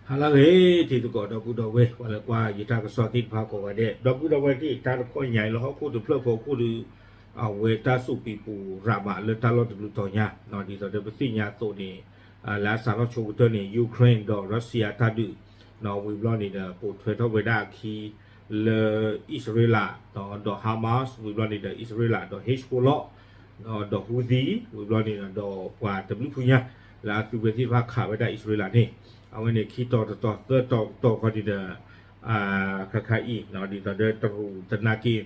ဟါလၢအဂ့ၤ တံၤသကိးဒီပုၢ်ဒီဝဲၢ် ပှၤလၢကွၢ်ယတၢ်ကစီၣ်သ့ၣ်တဖၣ်ကိးဂၤဒဲး ဒီပုၢ်ဒီဝဲၢ်သ့ၣ် တၢ်တခီညါအံၤလၢဟီၣ်ခိၣ်တဖျၢၣ်ဃီခိၣ်ဒီး အဝဲတၢ်စူးပံးပူးရးမးလၢတၢ်လီၢ်တဘျုးတီၤညါ ဒ်သိးဒီးပသ့ၣ်ညါအသိးန့ၣ် လၢအစးထီၣ်ဆိကတၢၢ်န့ၣ် Ukraine ဒီး Russia တၢ်ဒုး ဝံၤဘျီန့ၣ်ဒီး ပိာ်ထွဲထီၣ်ဝဲဒၣ်အခံ လၢအံၣ်စရ့လး ဒီး Hamas ဝံၤဘျီန့ၣ်ဒီး အံၣ်စရ့လး ဒီး Hezbollah ဒီး Houthi ဝံၤဘျီန့ၣ်ဒီး ပှၤတဘျုးဖုညါ လၢအသုးဝဲသ့ၣ်တဖၣ်ခးဝဲဒၣ်အံၣ်စရ့လးန့ၣ် အဝဲန့ၣ်ခံတီၤတတီၤသၢတီၤတတီၤခီန့ၣ်ဒီး ခါခါအံၤ ဒ်သိးဒီးတရူးသနာ်က့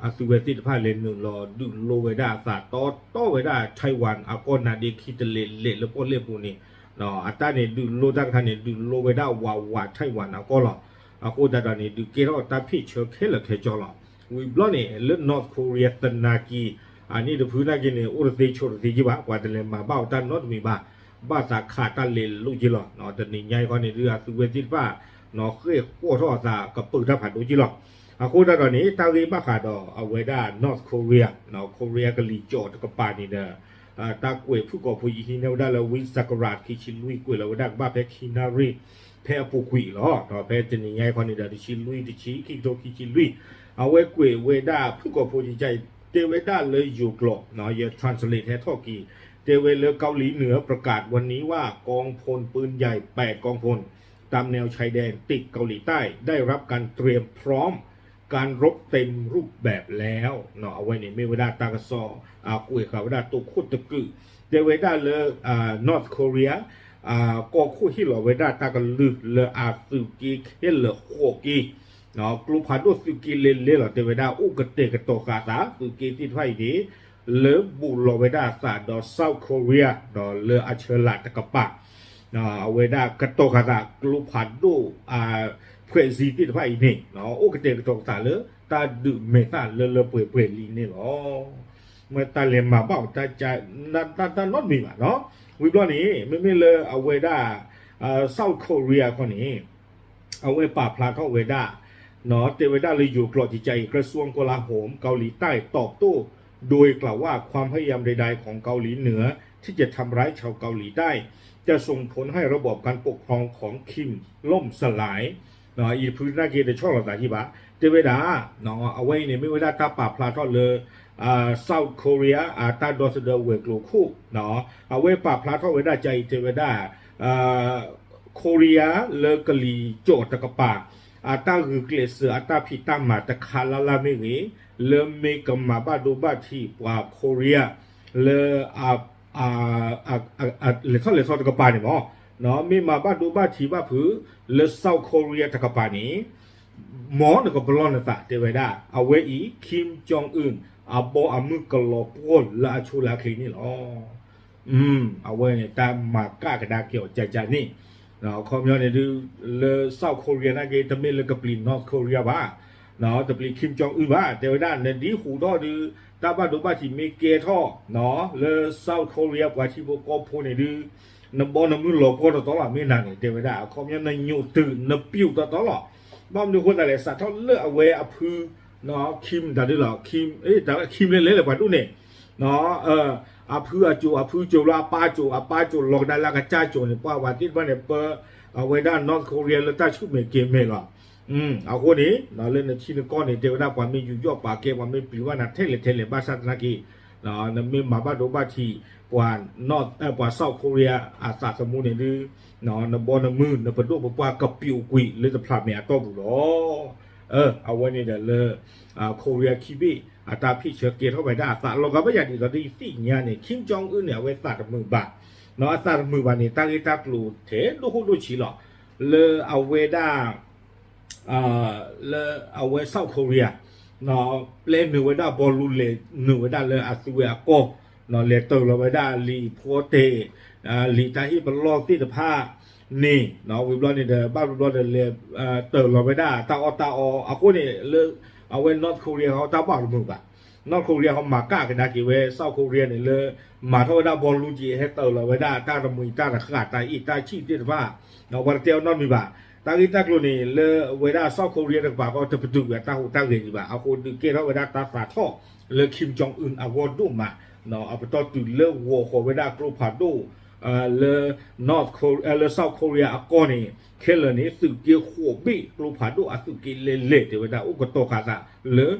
အသုးဝဲသ့ၣ်တဖၣ်လဲၤနုာ်လီၤဒုးလိဝဲဒၣ်အသးတီတီဝဲဒၣ် Taiwan အကီၢ်နါဒ့ခံတလဲးလဲးလၢပီၣ်လဲၣ်ပူၤန့ၣ် အတၢ်န့ၣ်ဒုးလိတၢ်တခါန့ၣ် ဒုးလိဝဲဒၣ်ဝးဝး Taiwan အကီၢ်လီၤ. အဃိသတးဒီးန့ၣ် ဒုးကဲထီၣ်တၢ်ဖ့ၣ်ဆၢခဲလၢာ်ခဲဆ့လီၤ. ဝံၤဘျီန့ၣ် လၢ North Korea သနာ်က့ အနံၣ်တဖုနာ်က့န့ၣ် အိၣ်တသ့ဆိးတသ့က့ဘၣ် ပှၤတလဲၤမၤဘၣ်အီၤတၢ်နီတမံၤဘၣ် ဘၣ်သးခးတၢ်လဲၤလိက့လီၤ. တနံၤညါအံၤခီန့ၣ်ဒုး အသုးဝဲသ့ၣ်တဖၣ် ဃ့ၢ်ဃီၣ်ထီၣ်အသးကပၢၤတၢ်ဖးဒိၣ်က့လီၤ. အဃိသတးဒီးန့ၣ် တၢ်ဂ့ၢ်ဘၣ်ဃးဒီးအဝဲဒၣ် North Korea Korea ကလံၤကၠီၤတကပၤန့ၣ်ဒီး တၢ်ကွဲးဖုၣ်ကိာ်ဖိယဟံးန့ၢ်ဝဲဒၣ်လၢ ဝံစကရၣ် ခံဆံလွံၢ် ကွဲးလီၤဝဲဒၣ်ကဘၣ်ဖဲခံနၣ်ရံၣ် ဖဲအပူၤကွံာ်လီၤ. ဒီးဖဲတနံၤညါအံၤခီန့ၣ်ဒီး တဆံလွံၢ် တဆံ ခံကထိခံဆံလွံၢ် အဝဲကွဲးဝဲဒၣ်ဖုၣ်ကိာ်ဖိယကါအံၤ တဲဝဲဒၣ်လၢယိၤကျိာ် ယ translate ဟဲထီၣ်က့ၤ တဲဝဲလၢ เกาหลีเหนือประกาศวันนี้ว่า กองพลปืนใหญ่ แปดกองพล ตามแนวชายแดนติดเกาหลีใต้ ได้รับการเตรียมพร้อม การรบเต็มรูปแบบแล้ว အဝဲန့ၣ်မ့ၢ်ဝဲဒၣ်တၢ်ကစီၣ် ကွဲးဃာ်ဝဲဒၣ်တိခိၣ်တကုာ် တဲဝဲဒၣ်လၢ North Korea ကီၢ်ခိၣ်ဟ့ၣ်လီၤဝဲဒၣ်တၢ်ကလုၢ်လၢအသုးက့ခဲလၢာ်ဃိးက့ ကျိဖးဒိၣ်သုးက့လဲၤလဲၤလီၤ တဲဝဲဒၣ်အိၣ်ကတဲာ်ကတီၤဃာ်သး သုးက့သ့ၣ်တဖၣ်အံၤန့ၣ် လၢဘူးလီၤဝဲဒၣ်အသးဒီး South Korea ဒီးလၢအဆၢလၢ်တကပၤ အဝဲဒၣ်ကတီၤဃာ်သးကျိဖးဒိၣ် ဖှဲးစံသ့ၣ်တဖၣ်အံၤန့ၣ် အိၣ်ကတဲာ်ကတီၤသးလၢတၢ်ဒုးမဲာ်သၣ်လၢလၢပှဲၤပှဲၤလံန့ၣ်လီၤ. မ့ၢ်တၢ်လဲၤမၤဘၣ်အီၤ တၢ်နီတမံၤဘၣ်နီၤ. ဝံၤဘျီန့ၣ် မ့မ့ၢ်လၢအဝဲဒၣ် South Korea ခီန့ၣ် အဝဲပာ်ဖျါထီၣ်ဝဲဒၣ် တဲဝဲဒၣ်လၢယိၤကျိာ် ကကါအံၤ กระทรวงกลาโหมเกาหลีใต้ตอบโต้โดยกล่าวว่าความพยายามใดๆของเกาหลีเหนือที่จะทำร้ายชาวเกาหลีใต้จะส่งผลให้ระบอบการปกครองของคิมล่มสลาย အံၤတဖုနာ်က့တဆီၣ်လီၤသးဟံၣ်ဘၣ် တဲဝဲဒၣ် အဝဲအံၤန့ၣ်မ့ၢ်ဝဲဒၣ်တၢ်ပာ်ဖျါထီၣ်လၢ South Korea အတၢ်ဒီသဒၢဝဲၤကျိၤခိၣ် အဝဲပာ်ဖျါထီၣ်ဝဲဒၣ်ကါအံၤတဲဝဲဒၣ် Korea လၢကလံၤကၠီၣ်တကပၤ အတၢ်ဂုာ်ကျဲးစၢးအတၢ်ဖံးတၢ်မၤတခါလၢ်လၢ်မ့ၢ်ဂ့ၤ လၢမ့ၢ်ကမၤဘၣ်ဒိဘၣ်ထံးပှၤ Korea လၢ လဲၤထီၣ်လဲၤထီတကပၤန့ၣ်မ့ၢ် မ့ၢ်မၤဘၣ်ဒိဘၣ်ထံးဘၣ်ဖုး လၢ South Korea တကပၤန့ၣ် မ်နကပလီၢ်နသးတဲဝဲဒၣ် အဝဲအံၤ Kim Jong Un အဘီအမုၢ်ကလီၤပှီၢ်လၢအဆိလၢအချ့န့ၣ်လီၤ. အဝဲန့ၣ် တၢ်မၤကၣ်ကဒါက့ၤအီၤကၢ်ကၢ်န့ၣ် အခီပညီန့ၣ်ဒုး လၢ South Korea နာ်က့ တမ့ၢ်လၢကပျံၤ North Korea ဘၣ် တပျံၤ Kim Jong Un ဘၣ် တဲဝဲဒၣ် နဒ်ဟူးထီၣ်ဒုး တၢ်ဘၣ်ဒိဘၣ်ထံးမ့ၢ်ကဲထီၣ် လၢ South Korea ပှၤထံဖိကီၢ်ဖိန့ၣ်ဒုး နဘီနမုၢ်လီၤပှီၢ်တတီလီၤ မ့ၢ်နၤန့ၣ် တဲဝဲဒၣ် အခီပညီနညိးတုာ်နပျူးတတီလီၤ. ဘၣ်မနုၤအဃိသတးလဲၣ် စးထီၣ်လၢအဝဲအဖု Kim တၢ်ဒုးလီၤ Kim တၢ် Kim လဲၤလဲၤလၢပှၤဒိၣ်န့ၣ် အဖုအစိၤ အဖုစိၤလၢအပၢ်စိၤ အပၢ်စိၤလီၤကဒါလၢအကစၢ်စိၤန့ၣ် ပှၤဝဲသ့ၣ်တဖၣ်န့ၣ် ပၢ အဝဲဒၣ် North Korea လၢတၢ်ဆူၣ်မဲာ်ကဲၤမဲာ်လီၤ. အဃိန့ၣ် လၢနထံနကီၢ်န့ၣ် တဲဝဲဒၣ် ပှၤမ့ၢ်ယူးယီၣ်ပာ်ကဲ ပှၤမ့ၢ်ပျံၤဘၣ်နၤထဲလဲၣ်ထဲလဲၣ် ဘၣ်ဆၣ်သနာ်က့ နမ့ၢ်မၤဘၣ်ဒိဘၣ်ထံး ပှၤ ပှၤ South Korea အသးသမူန့ၣ်ဒုး နဘီနမုၢ် နပဒိၣ်ပပှၢ်ကပျိးကွံာ်လၢတဖျးမဲာ်အတီၢ်ပူၤလီၤ. အဝဲန့ၣ်ဒီးလၢ Korea ခံဘ့ၣ် အတၢ်ဖ့ၣ်ဆၢကဲထီၣ်ဝဲဒၣ်အသးလီၤဂာ်ဘၣ်ယၤဒ်သိးဒ်ယသ့ၣ်ညါန့ၣ် Kim Jong Un န့ၣ် အဝဲသးတမုာ်ဘၣ် အသးတမုာ်ဘၣ်န့ၣ် တၢ်ဂ့ၢ်တၢ်ကျိၤထဲဒိၣ်ခိၣ်ဒိၣ်ဆံးလီၤ. လၢအဝဲဒၣ် လၢအဝဲ South Korea ပျဲနုာ်ဝဲဒၣ်ဘီလူလဲၤနုာ်ဝဲဒၣ်လၢအသုဝဲအကီၢ် လဲၤတၢၤလီၤဝဲဒၣ်လံာ်ဖိတဲာ် လံာ်တၢ်ဟ့ၣ်ပလီၢ်သ့ၣ်တဖၣ်န့ၣ် ဝံၤဘျီန့ၣ်ဒီး ဘၣ်ဘျီဒီးလဲၤ တၢၤလီၤဝဲဒၣ်တၢ်အီၣ်တၢ်အီ အဃိန့ၣ် လၢအဝဲ North Korea ဟီတၢ်ဘၣ်တမုာ်ဘၣ် North Korea ဟီမၤကၣ်ကဒါက့ၤဝဲ South Korea န့ၣ်လၢ မၤထီၣ်ဝဲဒၣ်ဘီလူက့ၤ ဟဲတၢၤလီၤဝဲဒၣ်တၢ်တမှံၤတၢ်တဃာ်တၢ်အ့ၣ်တၢ်ဆံၣ်သ့ၣ်တဖၣ် ပှၤတတဲအီၤနီတမံၤဘၣ်. တၢ်ဂ့ၢ်တၢ်ကျိၤန့ၣ် လၢဝဲဒၣ် South Korea တကပၤဃီ တပတုာ်ဝဲအတၢ်ဟူးတၢ်ဂဲၤဒံးဘၣ်. အဃိဒုးကဲထီၣ်ဝဲဒၣ်တၢ်သးထီၣ်လၢ Kim Jong Un အဂီၢ်ဒိၣ်မး အပတီၢ်တုၤလၢဂီၤဃီၤဝဲဒၣ်ကျိဖးဒိၣ် လၢ North Korea လၢ South Korea အကီၢ်န့ၣ် ခဲလၢာ်န့ၣ် သုးက့ဃိးဘ့ၣ် ကျိဖးဒိၣ်အသုးက့လဲၤလဲၤ တဲဝဲဒၣ်အိၣ်ကတီၤဃာ်သးလၢ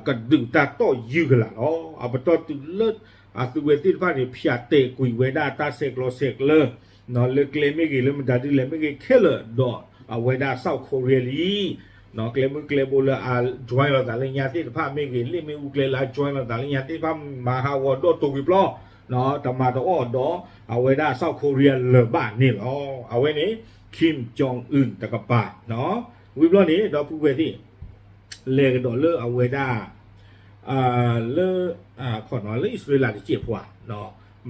ကဒုးတၢ်တီၢ်ယုၢ်ကလာ်လီၤ. အပတီၢ်တုၤလၢ အသုဝဲသ့ၣ်တဖၣ်န့ၣ် ဖၠးတဲာ်ကွံာ်ဝဲဒၣ်တၢ်ဆဲးကျိးဆဲးကျၢ လၢကျဲမ့ၢ်ဂ့ၤ လၢမတၤဒ်လဲၣ်မ့ၢ်ဂ့ၤ ခဲလၢာ်ဒီး အဝဲဒၣ် South Korea လံ ကျဲမုၢ်ကျဲဘိလၢအ join လိာ်သးလၢညါသ့ၣ်တဖၣ်မ့ၢ်ဂ့ၤ လ့ၣ်မ့ၣ်အူကျဲလၢအ join လိာ်သးလၢညါသ့ၣ်တဖၣ် မၤဟးဂီၤဒီးတိာ်ကွံာ်ပျီ တမၤတအီၣ်ဒီး အဝဲဒၣ် South Korea လၢၤဘၣ်န့ၣ်လီၤ. အဝဲန့ၣ် Kim Jong Un တကပၤ ဝံၤဘျီန့ၣ် ဒီပုၢ်ဝဲၢ်သ့ၣ် လဲၤကဒီးလၢအဝဲဒၣ် လၢ လၢအံၣ်စရ့လးတစဲးဖိဧါ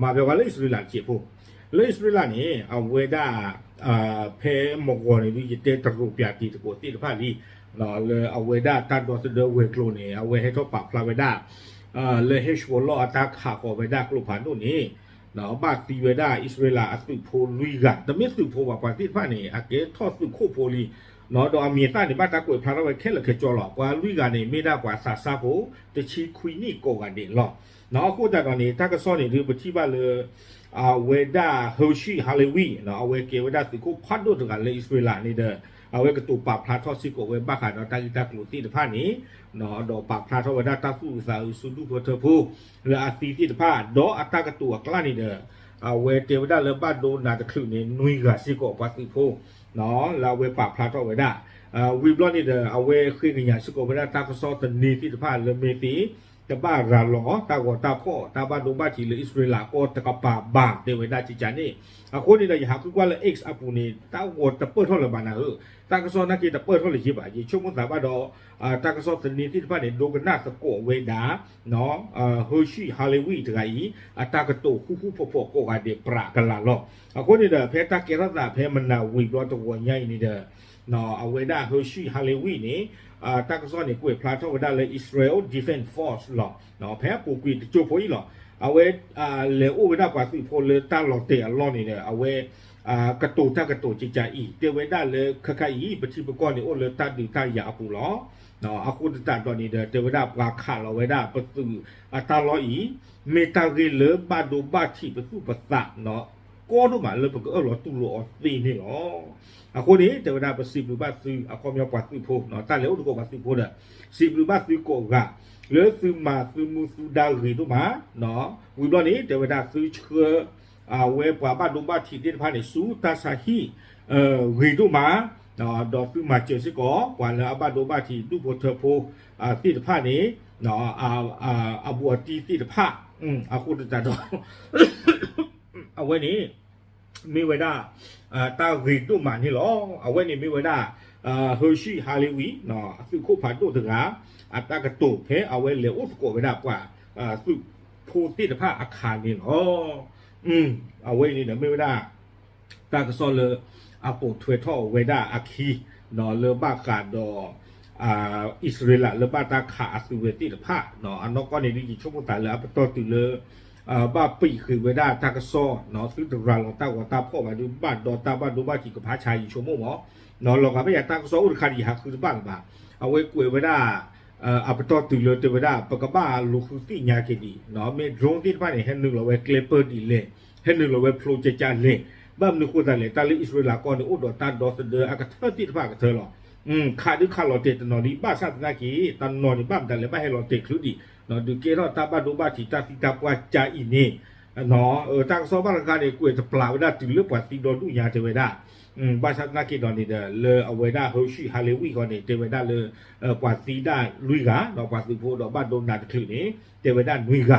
မၤဖဲဝဲလၢအံၣ်စရ့လးတစဲးဖိ လၢအံၣ်စရ့လးန့ၣ် အဝဲဒၣ် ဖဲမုၢ်ဂီၤန့ၣ်ဒုး ယတဲတရူးပၠးတံၤသကိးသ့ၣ်တဖၣ်လံ လၢအဝဲဒၣ်တၢ်ဒီသဒၢဝဲၤကျိၤန့ၣ် အဝဲဟဲထီၣ်ပာ်ဖျါဝဲဒၣ် လၢ Hezbollah အတၢ်ခးဃီၤဝဲဒၣ်ကျိဖးဒိၣ်န့ၣ် ဘၣ်သံဝဲဒၣ်အံၣ်စရ့လးအသုးဖိလွံၢ်ဂၤ တမ့ၢ်သုးဖိဘၣ် ပှၤသ့ၣ်တဖၣ်န့ၣ် အကဲထီၣ်သုးခိၣ်ဖိလံ ဒီးအမံၤအသၣ်န့ၣ် ဘၣ်တၢ်ကွဲးဖျါထီၣ်ဝဲခဲလၢာ်ခဲဆ့လီၤ. ပှၤလွံၢ်ဂၤန့ၣ် မ့ၢ်ဒၣ်ပှၤသးစၢ်ဖိ တဆံခွံနံၣ်ကိးဂၤဒဲးလီၤ. အဃိသတးဒီးန့ၣ် တၢ်ကစီၣ်န့ၣ်ဒုး ပထံၣ်ဘၣ်လၢ အဝဲဒၣ် Hershey Halevi အဝဲကဲဝဲဒၣ်သုးခိၣ်ဖးဒိၣ်တဂၤလၢအံၣ်စရ့လးန့ၣ်ဒီး အဝဲကတိၤပာ်ဖျါထီၣ်စ့ၢ်ကီးဝဲဘၣ်ဃးဒီးတၢ်ဂ့ၢ်တၢ်ကျိၤသ့ၣ်တဖၣ်န့ၣ် ဒီးပာ်ဖျါထီၣ်ဝဲဒၣ်တၢ်သူၣ်အုးသးအုးဆူဒူၣ်ဖိထၢဖိ လၢအသံသ့ၣ်တဖၣ် ဒီးအတၢ်ကတိၤအကျါန့ၣ်ဒီး အဝဲတဲဝဲဒၣ်လၢဘၣ်ဒိနးတချုးန့ၣ် နွံဂၤစ့ၢ်ကီးပှၤသုးဖိ လၢအဝဲပာ်ဖျါထီၣ်ဝဲဒၣ် ဝံၤဘျီန့ၣ်ဒီး အဝဲဃ့ကညးစ့ၢ်ကီးဝဲဒၣ်တၢ်ကစီၣ်သန့သ့ၣ်တဖၣ်လၢမ့ၢ်သ့ တဘၣ်ရၤလီၤတၢ်ဂီၤတၢ်ဖီၣ် တၢ်ဘၣ်ဒိဘၣ်ထံးလၢအံၣ်စရ့လးကီၢ်တကပၤဘၣ် တဲဝဲဒၣ်ကကန့ၣ် အဃိန့ၣ်ဒီး ယဟးဃုကွၢ်လၢ X အပူၤန့ၣ် တၢ်ဂီၤတပၢၢ်ထီၣ်လၢၤဘၣ်နၤဧၢ, တၢ်ကစီၣ်နာ်က့တပၢၢ်ထီၣ်လၢၤယ့ဘၣ်. ယဆိကမိၣ်သးဘၣ်ဒီး တၢ်ကစီၣ်သန့သ့ၣ်တဖၣ်န့ၣ် ဒိကနၣ်သကိးဝဲဒၣ် Hershey Halevi တဂၤအံၤ အတၢ်ကတိၤဃူဃူဖိးဖိးကိးဂၤဒဲးပြးကလာ်လီၤ. အဃိန့ၣ်ဒီး ဖဲတၢ်ကဲထီၣ်သးဖဲမနၤဝံၤဘျီတဂီၤညါအံၤန့ၣ်ဒီး အဝဲဒၣ် Hershey Halevi န့ၣ် တၢ်ကစီၣ်န့ၣ် ကွဲးဖျါထီၣ်ဝဲဒၣ်လၢ Israel Defense Force လီၤ. ဖဲအပူၤကွံာ်တကၠိဖိအံၤလီၤ. အဝဲ လဲၤအိၣ်ဝဲဒၣ်ပှၤသုးဖိလၢတၢ်လီၤတဲာ်အလီၢ်န့ၣ်ဒီး အဝဲ ကတိၤတၢ်ကတိၤကကအံၤ တဲဝဲဒၣ်လၢခဲခါအံၤ ပထံပကီၢ်န့ၣ်အိၣ်လၢတၢ်ဒုးတၢ်ယၤအပူၤလီၤ. အဃိသတးဒီးန့ၣ်ဒီး တဲဝဲဒၣ်ပှၤခးလီၤဝဲဒၣ်ပသုးအတၢ်လီၢ်အံၤ မ့ၢ်တၢ်ဂ့ၢ်လၢဘၣ်ဒိဘၣ်ထံးပသူၣ်ပသး ကီဒိၣ်မးလၢပကအၢၣ်လီၤတူၢ်လိာ်အီၤသ့န့ၣ်လီၤ. အဃိန့ၣ် တဲဝဲဒၣ်ပစံးဘျုးဘၣ်သု အခီပညီပှၤသုးဖိ တၢ်လဲၤအိၣ်သကိးပှၤသုးဖိဒီး စံးဘျုးဘၣ်သုကိးဂၤ လၢသုမၤသုမူသုဒါဂ့ၤဒိၣ်မး, ဝံၤဘျီန့ၣ် တဲဝဲဒၣ်သုဆှၢ အဝဲပှၤဘၣ်ဒိဘၣ်ထံးသ့ၣ်တဖၣ်န့ၣ် ဆူတၢ်ဆါဟံၣ် ဂ့ၤဒိၣ်မး, ဒီးသုမၤစၢၤစ့ၢ်ကီး ပှၤလၢအဘၣ်ဒိဘၣ်ထံးဒူၣ်ဖိထၢဖိသ့ၣ်တဖၣ်န့ၣ် အဘူးအတံၢ်သ့ၣ်တဖၣ်, အဃိသတးဒီး အဝဲန့ၣ် မ့ၢ်ဝဲဒၣ် တၢ်ဂ့ၤဒိၣ်မးန့ၣ်လီၤ. အဝဲန့ၣ်မ့ၢ်ဝဲဒၣ် Hershey Halevi သုးခိၣ်ဖးဒိၣ်တဂၤ အတၢ်ကတိၤဖဲအဝဲလဲၤအိၣ်သကိးဝဲဒၣ်ပှၤသုးဖိသ့ၣ်တဖၣ်အခါန့ၣ်လီၤ. အဝဲန့ၣ်ဒီးမ့ၢ်ဝဲဒၣ် တၢ်ကစီၣ်လၢအပိာ်ထွဲထီၣ်ဝဲဒၣ်အခံ လၢဘၣ်ဃးဒီး အံၣ်စရ့လးလၢဘၣ်တၢ်ခးအသုးဝဲသ့ၣ်တဖၣ် အနီၢ်ကီၢ်န့ၣ်ဒ်ယဆိကမိၣ်သးလၢအပတီၢ်တုၤလၢ ဘၣ်ပံာ်ဃုာ်ဝဲဒၣ်တၢ်ကစီၣ် သုတရၤလီၤတၢ်ဂီၤတၢ်ဖီၣ်ဘၣ်ဒုး ဘၣ်ဒီးတၢ်ဘၣ်ဒိဘၣ်ထံးကဖးဆါယဆိကမိၣ်မး, လီၤဂာ်ဘၣ်ယၤတၢ်ကစီၣ်အိၣ်တခါဒ်ယဟးဃုတဘၣ်လၢၤဘၣ်. အဝဲကွဲးဝဲဒၣ် အပတီၢ်တုၤလၢတဲဝဲဒၣ် ပကဘၣ်လူၤဃုသ့ၣ်ညါက့ၤဒံး မ့ၢ် drone သ့ၣ်တဖၣ်န့ၣ် ဟဲနုာ်လီၤဝဲကျဲပၢၢ်ဒ်လဲၣ်, ဟဲနုာ်လီၤဝဲဖျိကကလဲၣ်, ဘၣ်မနုၤဃိသတးလဲၣ် တၢ်လၢအံၣ်စရ့လးကီၢ်န့ၣ် အိၣ်ဒီးတၢ်ဒီသဒၢအကထၢသ့ၣ်တဖၣ်အကထၢလီၤ. ခးဒုးခးလီၤတဲာ်တနီၤဒံး ဘၣ်ဆၣ်သနာ်က့ တနီၤန့ၣ် ဘၣ်မတၤလဲၣ် ဘၣ်ဟဲလီၤတဲာ်ချုးဒံး ဒုးကဲထီၣ်တၢ်ဘၣ်ဒိဘၣ်ထံးတၢ်သံတၢ်ပှၢ်ကါအံၤန့ၣ် တၢ်ကစီၣ်ဘၣ်တခါန့ၣ် ကွဲးတပျးဝဲဒၣ်တုၤလၢပှၤသံဒီဒူၣ်ညါတဲဝဲဒၣ်, ဘၣ်ဆၣ်သနာ်က့ဒီးန့ၣ်ဒီး လၢအဝဲဒၣ် Hershey Halevi ဃီန့ၣ် တဲဝဲဒၣ်လၢ ပှၤသံဒၣ်လွံၢ်ဂၤ ဒီးပှၤသုးဖိဒီးဘၣ်ဒိနးတချုးန့ၣ် တဲဝဲဒၣ်နွံဂ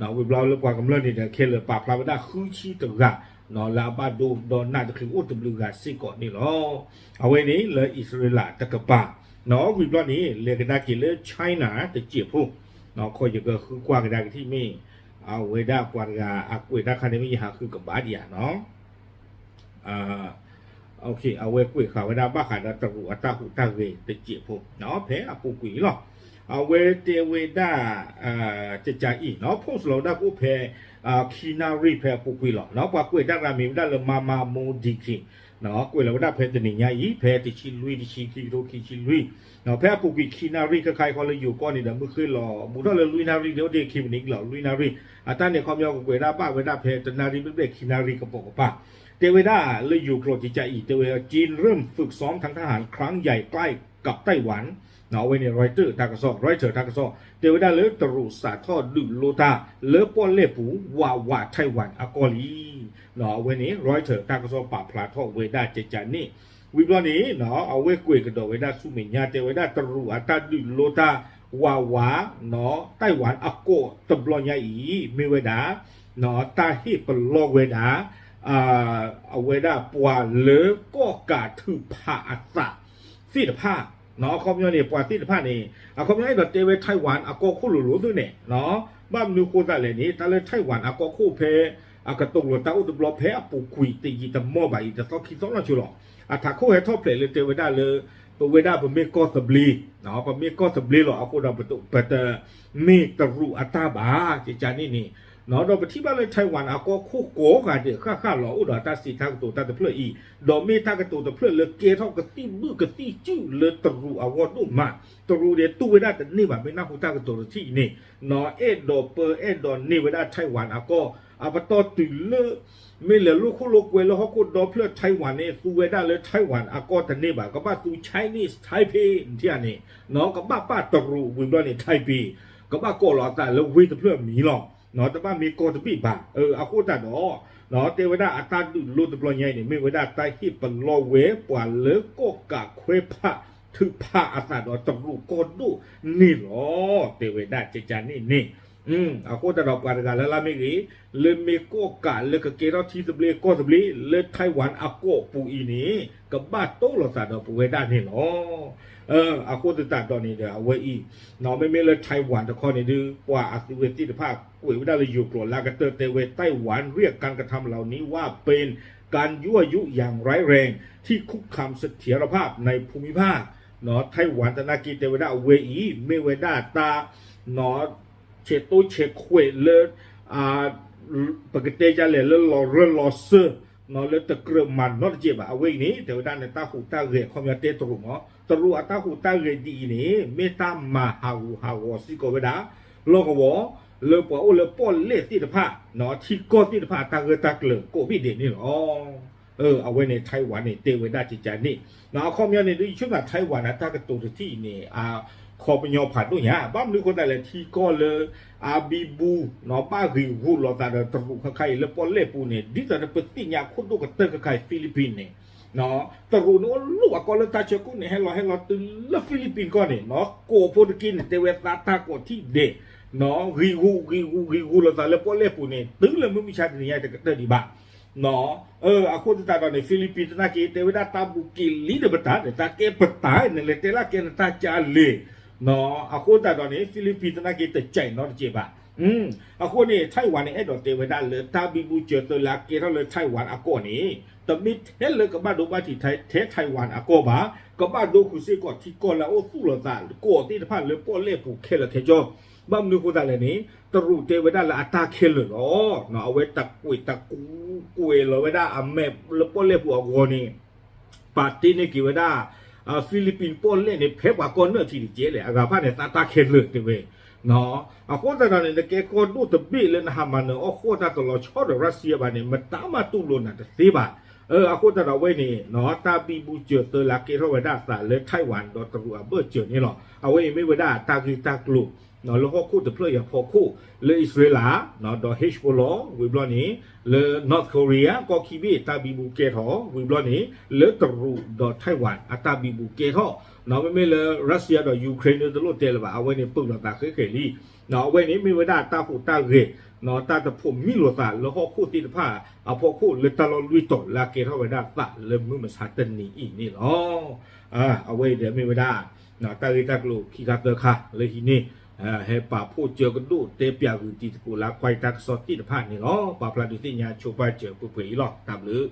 ၤ, ဝံၤဘျီလၢပှၤကမျၢၢ်န့ၣ်ဒီး ခဲလၢာ်ပာ်ဖျါဝဲဒၣ်ဃုဆံတဂၤ လၢအဘၣ်ဒိဒီးနးတချုးအိၣ်တဘျုးဂၤစ့ၢ်ကီးန့ၣ်လီၤ. အဝဲန့ၣ်လၢအံၣ်စရ့လးတကပၤ, ဝံၤဘျီန့ၣ် လဲၤကဒါက့ၤလၢ China တစဲးဖိ, ခီယကဃုကွၢ်ကဒါကထံၣ်မ့ၢ် အဝဲဒၣ်ပှၤတဂၤအကွဲးတၢ်ခါန့ၣ် မ့ၢ်ယဟးဃုကဘၣ်ဒံးဧါနီၤ အဝဲကွဲးဃာ်ဝဲဒၣ်ဘၣ်ဃးဒီးတရူးအတၢ်ဟူးတၢ်ဂဲၤတစဲးဖိ ဖဲအပူၤကွံာ်အံၤလီၤ. အဝဲတဲဝဲဒၣ် ကကအံၤနီၤ post လီၤဝဲဒၣ်ကအိၣ်ဖဲ ခံနၣ်ရံၣ်ဖဲအပူၤကွံာ်လီၤ. ပှၤကွဲးတၢ်တဂၤမ့ၢ်ဝဲဒၣ်လၢ Mama Mo Dikhe ကွဲးလီၤဝဲဒၣ်ဖဲတနံၤညါအံၤ ဖဲတဆံလွံၢ် တဆံခံ ခံကထိခံဆံလွံၢ်, ဖဲအပူၤကွံာ်ခံနၣ်ရံၣ်ခဲခါအံၤဃီလၢယိၤကီၢ်န့ၣ်ဒီး မုၢ်ဃ့ၢ်လီၤ ဘူးထီၣ်လၢလွံၢ်နၣ်ရံၣ်န့ၣ် အိၣ်တ့ၢ်ခံမံးနံးလီၤ လွံၢ်နၣ်ရံၣ်, အတၢ်န့ၣ်ခီပညီကကွဲးဒၣ်ဘၣ်ဝဲဒၣ်ဖဲတနၣ်ရံၣ်ဘျဲၣ်ဘျဲၣ်ခံနၣ်ရံၣ်ကပိာ်ကပၤ, တဲဝဲဒၣ်လၢယိၤကျိာ်ကကးအံၤ တဲဝဲ จีนเริ่มฝึกซ้อมทางทหารครั้งใหญ่ใกล้กับไต้หวัน အဝဲန့ၣ် Reuters တၢ်ကစီၣ် Reuters တၢ်ကစီၣ် တဲဝဲဒၣ်လၢတရူးစးထီၣ်ဒုးလိတၢ် လၢပီၣ်လဲၣ်ပူၤ ဝးဝး Taiwan အကီၢ်လံ. အဝဲန့ၣ် Reuters တၢ်ကစီၣ်ပာ်ဖျါထီၣ်ဝဲဒၣ်ကကးန့ၣ်, ဝံၤဘျီန့ၣ် အဝဲကွဲးကဒီးဝဲဒၣ်ဆူမဲာ်ညါ တဲဝဲဒၣ်တရူးအတၢ်ဒုးလိတၢ် ဝးဝး Taiwan အကီၢ်တဘျီညါအံၤ မ့ၢ်ဝဲဒၣ် တၢ်ဟ့ၣ်ပလီၢ်ဝဲဒၣ် အဝဲဒၣ်ပှၤလၢကီၣ်ကးထုးဖးအသးသ့ၣ်တဖၣ်, အခီပညီန့ၣ် ပှၤသ့ၣ်တဖၣ်န့ၣ် အခီပညီအဲၣ်ဒိးတဲဝဲ Taiwan အကီၢ်ခိၣ်လိၤလိၤသ့ၣ်န့ၣ်, ဘၣ်မနုၤဃိသတးလဲၣ်န့ၣ် တၢ်လၢ Taiwan အကီၢ်ခိၣ်ဖဲ အကတိၤလီၤတၢ်အိၣ်တဘျီဖဲအပူၤကွံာ်တယံာ်တမီၢ်ဘၣ်အံၤ တသီခံသီနီၢ်ဆိလီၤ. အထးခိၣ်ဟဲထီၣ်ဖျဲးလၢတဲဝဲဒၣ်လၢ ပဝဲဒၣ်ပမ့ၢ်ကီၢ်သဘျ့, ပမ့ၢ်ကီၢ်သဘျ့လီၤ. အဃိဒီး ပတမ့ၢ်တရူးအတၢ်ဘၣ် ကကးန့ၣ်န့ၣ်, ဒီးပထံၣ်ဘၣ်လၢ Taiwan အကီၢ်ခိၣ်ကိးဂၤဒဲးဃၣ်ဃၣ်လီၤ အိၣ်ဒီးတၢ်စံးတၢ်ကတိၤတၢ်တဖျၢၣ်အံၤ, ဒီးမ့ၢ်တၢ်ကတိၤတဖျၢၣ်လၢကဲထီၣ်ကသံၣ်ဘုၣ်ကသံၣ်စုၣ်လၢတရူးအဂီၢ်ဒိၣ်မး, တရူးဒဲးတူၢ်ဝဲဒၣ်တန့ၢ်ဘၣ် မ့ၢ်နၢ်ဟူတၢ်ကတိၤတထံၣ်အံၤန့ၣ်, အဲၣ်ဒိးပၢအဲၣ်ဒိးန့ၢ်ဝဲဒၣ် Taiwan အကီၢ်, အပတီၢ်တုၤလၢ မ့ၢ်လဲၤလိာ်ခိၣ်လိာ်ကွဲလၢဟီၣ်ခိၣ်ဒီဖျၢၣ် Taiwan န့ၣ် သူဝဲဒၣ်လၢ Taiwan အကီၢ်တန့ၢ်ဘၣ် ကဘၣ်သူ Chinese Taipei နထံၣ်ဧါန့ၣ်, ကဘၣ်ပာ်တရူးဝံၤဘျီန့ၣ် Taipei ကဘၣ်ကိးလီၤအသးလၢဝ့ၢ်တဖျၢၣ်မံၤလီၤ, တဘၣ်မ့ၢ်ကီၢ်တဘ့ၣ်ဘၣ်. အဃိသတးဒီး တဲဝဲဒၣ်အတၢ်ဒုးလိတဘျီညါအံၤန့ၣ် မ့ၢ်ဝဲဒၣ်တၢ်ဟ့ၣ်ပလီၢ်ဝဲပှၤလၢကီၣ်ကးခွဲးဖးထုးဖးအသးဒီးတရူးကီၢ်ဒိၣ်န့ၣ်လီၤ တဲဝဲဒၣ်ကကးန့ၣ်န့ၣ်, အဃိသတးဒီးပှၤတဂၤလၢ်လၢ်မ့ၢ်ဂ့ၤ, လၢမ့ၢ်ကီၣ်ကးလၢကကဲထီၣ်ထံသဘျ့ကီၢ်သဘျ့လၢ Taiwan အကီၢ်ပူၤအံၤန့ၣ် ကဘၣ်တိၢ်လိာ်သးဒီးပဝဲဒၣ်န့ၣ်လီၤ. အဃိသတးဒီးန့ၣ်ဒီးအဝဲအံၤ, မ့မ့ၢ်လၢ Taiwan တခီန့ၣ်ဒုး ပှၤအသုဝဲသ့ၣ်တဖၣ်ကွဲးဝဲဒၣ်လၢယိၤကျိာ်လၢကတၢၢ်တဲဝဲ ไต้หวันเรียกการกระทำเหล่านี้ว่าเป็นการยั่วยุอย่างร้ายแรงที่คุกคามเสถียรภาพในภูมิภาค Taiwan သနာ်က့တဲဝဲဒၣ်အဝဲအံၤ မ့ၢ်ဝဲဒၣ်တၢ် ဆဲးတိဆဲးခွဲးလၢ ပကတဲယလဲၣ်လၢလီၤရၢလီၤစၢၢ် လၢတကြၢးမၤနီတစဲးဘၣ်. အဝဲအံၤန့ၣ် တဲဝဲဒၣ်န့ၣ် တၢ်ဟူးတၢ်ဂဲၤ ခီပညီတဲတရူးမး တရူးအတၢ်ဟူးတၢ်ဂဲၤဒ်အံၤန့ၣ် မ့ၢ်တၢ်မၤဟးဂူာ်ဟးဂီၤစ့ၢ်ကီးဝဲဒၣ် လီၢ်ကဝီၤ လၢပှၤအိၣ်လၢပီၣ်လဲၣ်သ့ၣ်တဖၣ် ထံကီၢ်သ့ၣ်တဖၣ်အတၢ်ဂၢၢ်တၢ်ကျၢၤကိးဘ့ၣ်ဒဲးန့ၣ်လီၤ. အဝဲန့ၣ် Taiwan န့ၣ် တဲဝဲဒၣ်ကကးန့ၣ် အခီပညီန့ၣ် ဒ်ယဆိကမိၣ် Taiwan အတၢ်ကတိၤတထံၣ်အံၤန့ၣ် အခီပညီဖးဒိၣ်ညါ ဘၣ်မနုၤအဃိသတးလဲၣ် ထံကီၢ်လၢ အဘံဘူ ဘၣ်ဂံာ်ဂူာ်လိာ်သးဒီးတရူးခဲခါအံၤလၢပီၣ်လဲၣ်ပူၤန့ၣ် ဒ်သိးဒီးပသ့ၣ်ညါခိၣ်ဒိၣ်ကတၢၢ်ခဲခါအံၤ Philippines န့ၣ် တရူးန့ၣ်အိၣ်လူၤအကီၢ်လၢတၢ်ဆၢကိၣ်န့ၣ် ဟဲလီၤဟဲလီၤတုၤလၢ Philippines ကီၢ်န့ၣ် ကိးဖိတက့ၢ်န့ၣ် တဲဝဲသးတၢ်ကိးထံၣ်ဒဲး ဂံာ်ဂူာ် ဂံာ်ဂူာ် ဂံာ်ဂူာ်လိာ်သးလၢပီၣ်လဲၣ်ပူၤန့ၣ် တုၤလၢမုၢ်မဆါတနံၤညါတကတၢၢ်ဒံးဘၣ်. အဃိသတးဒီးန့ၣ် Philippines သနာ်က့ တဲဝဲဒၣ်တၢ်ဘူးက့ၤလံဒီးပတၢ်န့ၣ် တၢ်ကဲပတၢ်န့ၣ် လဲၤတဲလၢကဲနတၢ်ကၢ်လံၤ အဃိသတးဒီးန့ၣ် Philippines သနာ်က့ တကးနီတကဲးဘၣ်. အဃိန့ၣ် Taiwan န့ၣ် အဲၣ်ဒိးတဲဝဲဒၣ်လၢတၢ်ဘံဘူစၢၤသၢလၢအကဲထီၣ်လၢ Taiwan အကီၢ်န့ၣ် တမ့ၢ်ထဲလၢကဘၣ်ဒိဘၣ်ထံးထဲ Taiwan အကီၢ်ဘၣ်, ကဘၣ်ဒိဃုာ်စ့ၢ်ကီးထံကီၢ်လၢအအိၣ်သူၣ်လီၤသးကီးသ့ၣ်တဖၣ်လၢပီၣ်လဲၣ်ပူၤခဲလၢာ်ခဲဆ့. ဘၣ်မနုၤအဃိသတးလဲၣ်န့ၣ် တရူးတဲဝဲဒၣ်လၢအတၢ်ခဲလၢာ်လီၤ. အဝဲတကွဲးတကွဲးလီၤဝဲဒၣ်အမဲာ်လၢပီၣ်လဲၣ်ပူၤအဂီၢ်န့ၣ် ပာ်တ့ၢ်န့ၢ်က့ၤဝဲဒၣ် Philippines ပီၣ်လဲၣ်န့ၣ် ဖဲပှၤကီၢ်နၢၣ်ထံးတကဲးလဲၣ် အဂၤဖၣ်န့ၣ် သးတၢ်ခဲလၢာ်တဲဝဲ. အဃိသတးဒီးန့ၣ် နကဲကီၢ်ဒိၣ်တဘ့ၣ်လၢနဟးမၤနၢၤအီၣ်ဃီၣ်တၢ်တလီၤဆီဒီး Russia ဘၣ်န့ၣ် မတၤမးတူၢ်လိာ်နၤတသ့ဘၣ်. အဃိသတးဒီးအဝဲန့ၣ် တၢ်ဘံဘူစၢၤသၢလၢကဲထီၣ်ဝဲဒၣ်အသးလၢ Taiwan ဒီးတရူးအဘၢၣ်စၢၤန့ၣ်လီၤ. အဝဲအံၤမ့ၢ်ဝဲဒၣ်တၢ်ဂ့ၢ်တၢ်ကျိၤ လၢဟီၣ်ခိၣ်တဖျၢၣ်အံၤအဖီခိၣ် လၢအံၣ်စရ့လး ဒီး Hezbollah ဝံၤဘျီန့ၣ် လၢ North Korea ကီၢ်ခံဘ့ၣ်တၢ်ဘံဘူကဲထီၣ် ဝံၤဘျီန့ၣ် လၢတရူးဒီး Taiwan အတၢ်ဘံဘူကဲထီၣ် မ့မ့ၢ်လၢ Russia ဒီး Ukraine န့ၣ်တလိၣ်တဲလၢၤဘၣ် အဝဲန့ၣ်ပုၢ်လိာ်သးဃဲဃဲလံ. အဝဲန့ၣ်မ့ၢ်ဝဲဒၣ်တၢ်ဟူးတၢ်ဂဲၤ တၢ်တဖိးမံလိာ်သးလၢဟီၣ်ခိၣ်သ့ၣ်တဖၣ်အဖီခိၣ် လၢတၢ်လီၢ်လွံၢ်တီၤလၢအကဲထီၣ်ဝဲဒၣ်သးလၢမုၢ်မဆါတနံၤအံၤန့ၣ်လီၤ. အဝဲအံၤဒီးမ့ၢ်ဝဲဒၣ် တၢ်ဂ့ၢ်တၢ်ကျိၤခံခါသၢခါလၢဟံးန့ၢ် ဟဲပာ်ဖှိၣ်စၢၤကဒိၣ်တဲပၠးဂုာ်တံၤသကိးလၢအကွၢ်တၢ်ကစီၣ်သ့ၣ်တဖၣ်န့ၣ်လီၤ. ပာ်ဖျါဒုးသ့ၣ်ညါဆိပာ်စၢၤပှဲၤပှဲၤအံၤလီၤ. တၢ်ဘျုး